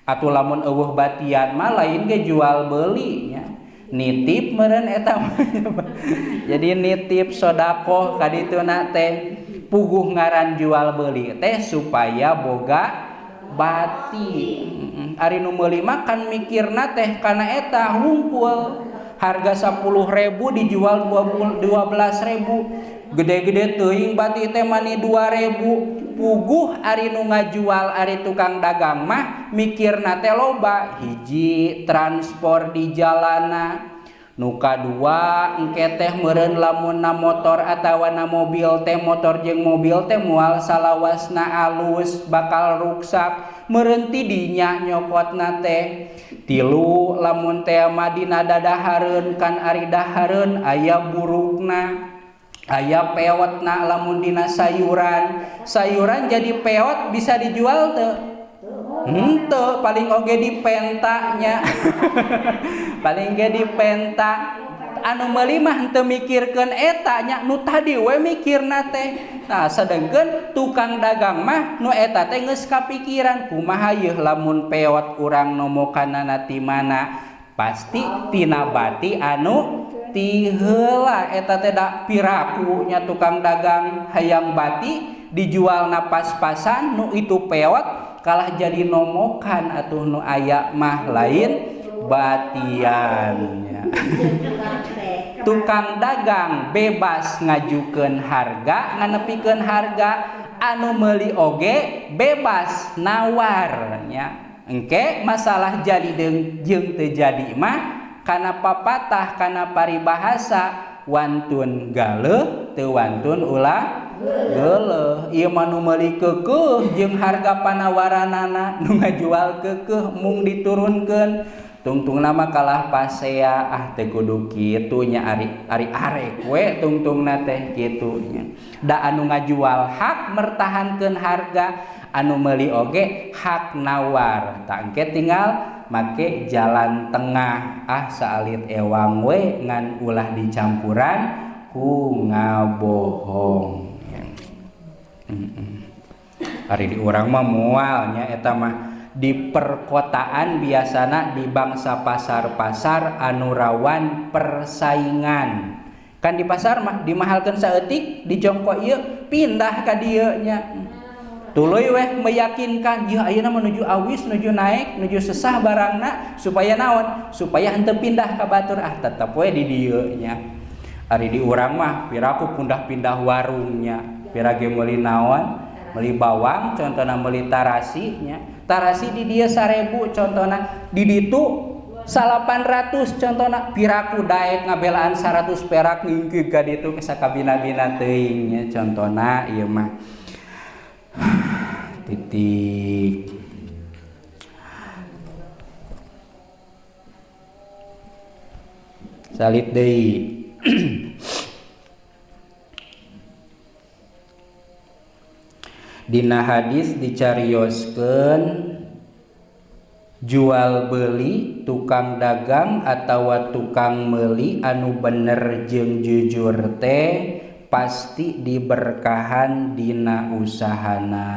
Atuh lamun eueuh batian mah lain ge jual beli nya. Nitip meureun eta. Jadi nitip sodakoh ka dituna teh puguh ngaran jual beli teh supaya boga bati. Ari nu meuli mah kan mikirna teh kana eta hungkul. Harga 10.000 dijual 12.000. Gede-gede teuing bati teh mani 2.000. Puguh ari nu ngajual ari tukang dagang mah mikirna teh loba. Hiji transport di jalana, nu kadua engke teh meureun lamun na motor atawa na mobil teh motor jeung mobil teh moal salawasna alus bakal ruksak meureun ti dinya nyokotna teh. Tilu lamun teh mah dina dadahareun kan ari dahareun aya burukna aya peotna lamun dina sayuran. Sayuran jadi peot bisa dijual teu? Henteu, paling oge dipentanya. Paling ge dipenta. Anu meuli mah henteu mikirkeun eta nya, nu tadi we mikirna teh. Nah, sedengkeun tukang dagang mah nu eta teh geus kapikiran kumaha yeuh lamun peot urang nomokanana ti mana? Pasti tina bati anu ti heula eta teh da piraku nya tukang dagang hayang bati dijualna pas-pasan nu itu peot kalah jadi nomokan atuh nu aya mah lain batiannya. Tukang dagang bebas ngajukeun harga nganepikeun harga, anu meuli oge bebas nawar nya. Engke masalah jadi jeung teu jadi mah kana papatah kana paribahasa wantun galeuh teu wantun ulah geuleuh. Ieu mah nu meuli keukeuh jeung harga panawaranana, nu ngajual keukeuh mung diturunkeun tungtungna mah kalah pasea. Ah teu kudu kitu nya ari ari arek we tungtungna teh kitu nya. Da anu ngajual hak mertahankeun harga, anu meuli oge hak nawar. Tah engke tinggal make jalan tengah. Ah saalit ewang we ngan ulah dicampuran ku ngabohong. Ari di urang mah moal nya eta mah. Di perkotaan biasana di bangsa pasar-pasar anu rawan persaingan. Kan di pasar mah dimahalkeun saeutik dijongko ieu pindah ka dieu nya. Tuluy weh meyakinkan ieu ayeuna menuju awis, nuju naik, nuju sesah barangna supaya naon? Supaya henteu pindah ka batur. Ah tetep we di dieu nya. Ari di urang mah piraku pindah-pindah warungnya. Pira ge meuli naon? Meuli bawang contohna, meuli tarasi nya. Tarasi di dieu 1000 contohna, di ditu 800 contohna. Piraku daek ngabelaan 100 perak ngingkeug ka ditu sakabina-bina teuing nya contohna ieu mah. Titik. Salit deui. Dina hadis dicarioskeun jual beli tukang dagang atawa tukang meuli anu bener jeung jujur teh pasti diberkahan dina usahana.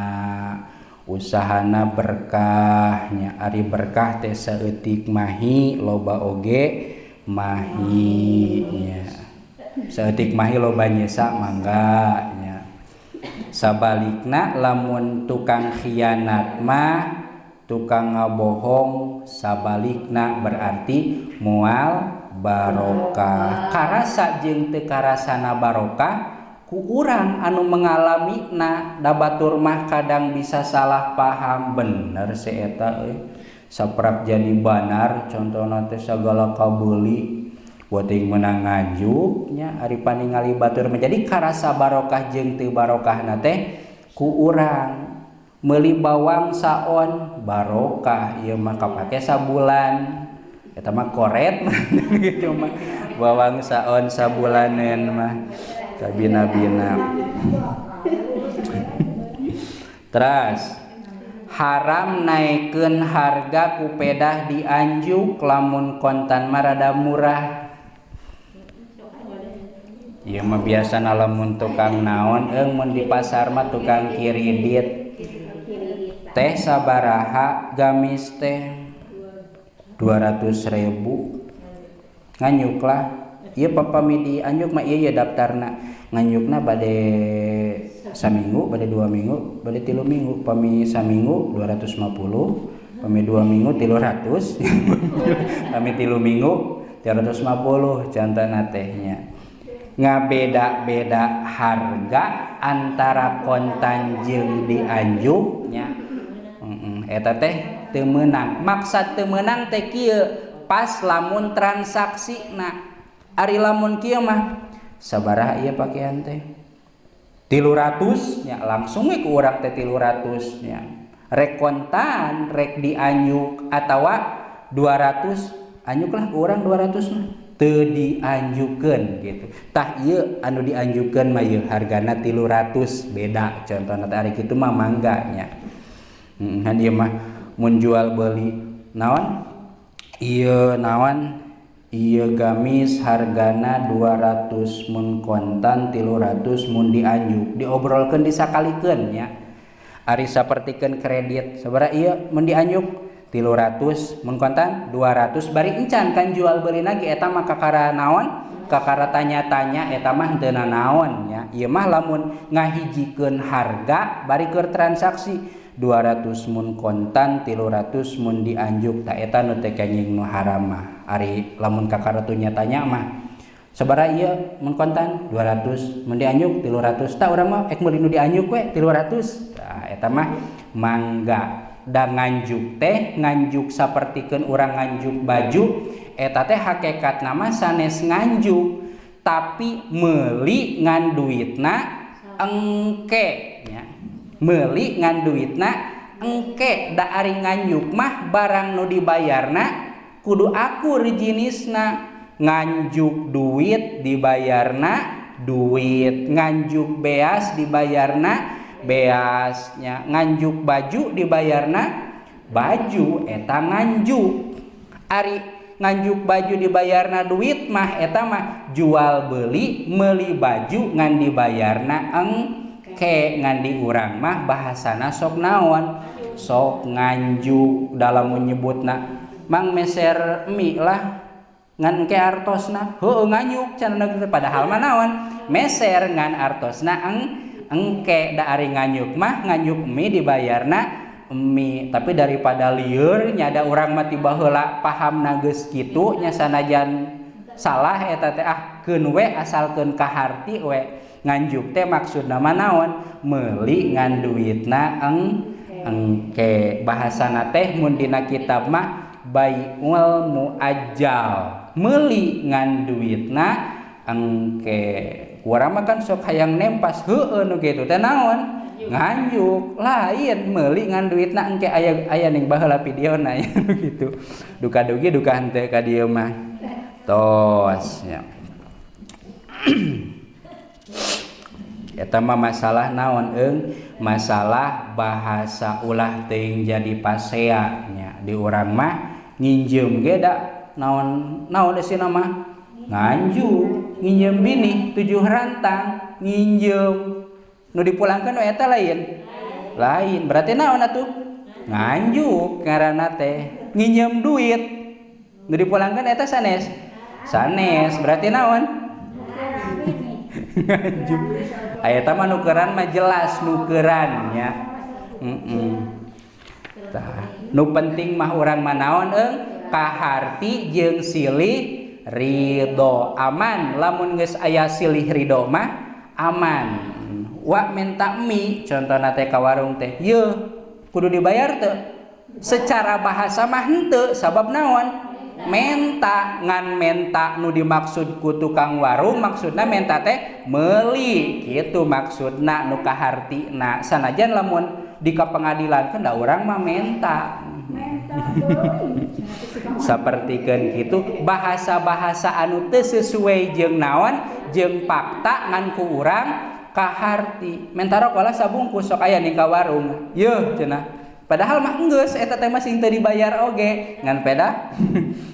Usahana berkahnya. Ari berkah teh saeutik mahi loba oge mahi nya. Saeutik mahi loba nyesa mangga nya. Sabalikna lamun tukang khianat mah tukang ngabohong sabalikna berarti moal barokah. Karasa jeung teu karasana barokah ku urang anu mengalamina. Da batur mah kadang bisa salah paham. Bener si eta euy saprak jadi banar contohna teh sagala kabeuli buat yang menang ngajuk nya. Ari paningali batur menjadi karasa barokah jeung teu barokahna teh ku urang. Meuli bawang saon barokah ieu mah kapake sabulan eta mah koret gitu mah bawang saon sabulanen mah kabina-bina. Teras haram naikeun harga ku pedah dianjuk lamun kontan mah rada murah. Ieu mah biasana lamun tukang naon eung mun di pasar mah tukang kiridit. Teh sabaraha gamis teh 200.000 nganyuk lah ieu pami dianjuk mah ieu ya daftarna nganyukna bade saminggu bade 2 minggu bade 3 minggu pami saminggu 250 pami 2 minggu 300 pami 3 minggu 350 cantana teh nya ngabeda-beda harga antara kontan jeung dianjuk nya eta teh teu meunang maksad teu meunang teh kieu pas lamun transaksina ari lamun kieu mah sabaraha ieu pakaian teh 300 nya langsung we ku urang teh 300 nya rek kontan rek dianjuk atawa 200 anjuklah ku urang 200 mah teu dianjukeun gitu tah ieu anu dianjukeun mah ieu hargana 300 beda contohna teh ari kitu mah mangga nya kan ieu mah mun jual beli naon ieu naon ieu gamis hargana 200 mun kontan 300 mun dianjuk diobrolkeun disakalikeun nya ari sapertikeun kredit sabaraha ieu mun dianjuk 300 mun kontan 200 bari encan kan jual beli lagi eta mah kakara naon kakara tanya-tanya eta mah henteu nanaon nya ieu mah lamun ngahijikeun harga bari keur transaksi 200 mun kontan 300 mun dianjuk ta eta nu teh kenging nu haram mah ari lamun kakara tanya mah sabaraha ieu mun kontan 200 mun dianjuk 300 ta urang mah ek meuli nu dianjuk we 300 tah eta mah mangga da nganjuk teh nganjuk sapertikeun urang nganjuk baju eta teh hakikatna mah sanes nganjuk tapi meuli ngan duitna engke nya meuli ngan duitna engke da ari nganjuk mah barang nu dibayarna kudu akur jenisna nganjuk duit dibayarna duit nganjuk beas dibayarna beasnya nganjuk baju dibayarna baju eta nganjuk ari nganjuk baju dibayarna duit mah eta mah jual beli meuli baju ngan dibayarna engke ngan di urang mah bahasana sok naon sok nganjuk dalam menyebutna mang meser mie lah ngan engke artosna heueuh nganyuk cenah padahal mah naon meser ngan artosna engke da ari nganyuk mah nganyuk mie dibayarna mie tapi daripada lieur nya da urang mah tiba heula pahamna geus kitu nya sanajan salah eta teh ah keun we asalkeun kaharti we nganjuk teh maksudna mah naon meuli ngan duitna engke bahasana teh mun dina kitab mah baiul muajjal meuli ngan duitna engke urang mah kan sok hayang nempas heueuh nu kitu teh naon nganjuk lain meuli ngan duitna engke aya aya ning baheula videona gitu duka dugi duka henteu ka dieu mah tos nya eta mah masalah naon eung masalah bahasa ulah teuing jadi pasea nya di urang mah nginjeum ge da naon naon eusina mah nganjuk nginjeum bini 7 rantang nginjeum nu dipulangkeun we eta lain lain berarti naon atuh nganjuk ngaranna teh nginjeum duit nu dipulangkeun eta sanes sanes berarti naon nganjuk aya eta mah nukeran mah jelas nukeran nya tah nu penting mah urang mah naon eung kaharti jeung silih ridho aman lamun geus aya silih ridho mah aman wa minta mie contohna teh ka warung teh yeuh kudu dibayar teu secara bahasa mah henteu sabab naon menta ngan menta nu dimaksud ku tukang warung maksudna menta teh meuli kitu maksudna nu kahartina sanajan lamun di ka pengadilan kan da urang mah menta sapertikeun kitu bahasa-bahasa anu teu sesuai jeung naon jeung fakta ngan ku urang kaharti menta rokok lah sabungkus sok aya ning ka warung yeuh cenah padahal mah enggeus eta teh masih teu dibayar oge ngan peda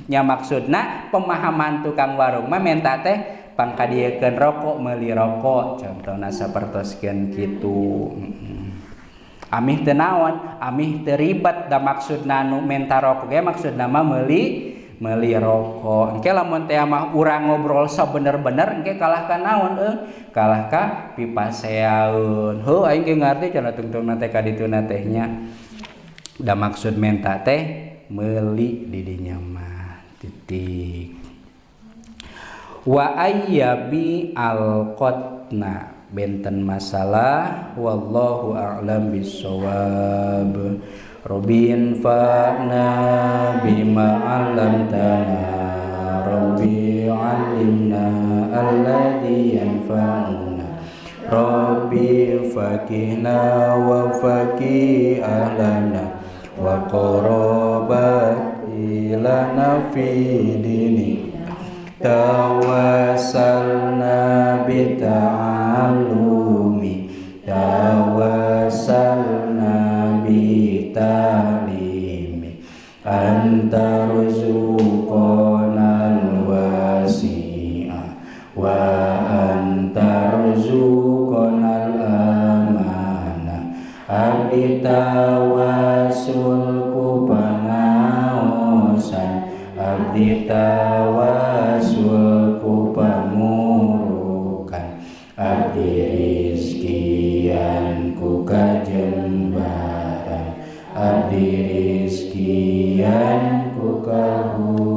nya maksudna pemahaman tukang warung mah menta teh pangkadiekeun rokok meuli rokok contohna sapertoskeun kitu. Amih teu naon, amih teu ribet da maksudna nu menta rokok ge maksudna mah meuli meuli rokok. Engke lamun teh mah urang ngobrol sabener-bener engke kalah ka naon euy? Kalah ka pipaseaeun. Heuh aing ge ngarti cenah tungtungna teh ka dituna teh nya. Da maksud menta teh meuli di dinya mah titik. Wa ayyabi alqatna benten masalah wallahu a'lam bissawab. Rabbin fa'na bima 'allamtana rabbi 'allimna alladzi yanfa'una rabbi faqihna wa faqih ahlana wa qarabati lana fi dini tawassalna bita'allumi tawassalna bitalimi anta rzuqanal wasi'a wa anta rzuqanal amana abdi tawasul ku pangaosan abdi tawasul ku pamurukan abdi rizkian ku kajembaran abdi rizkian ku kahutangan.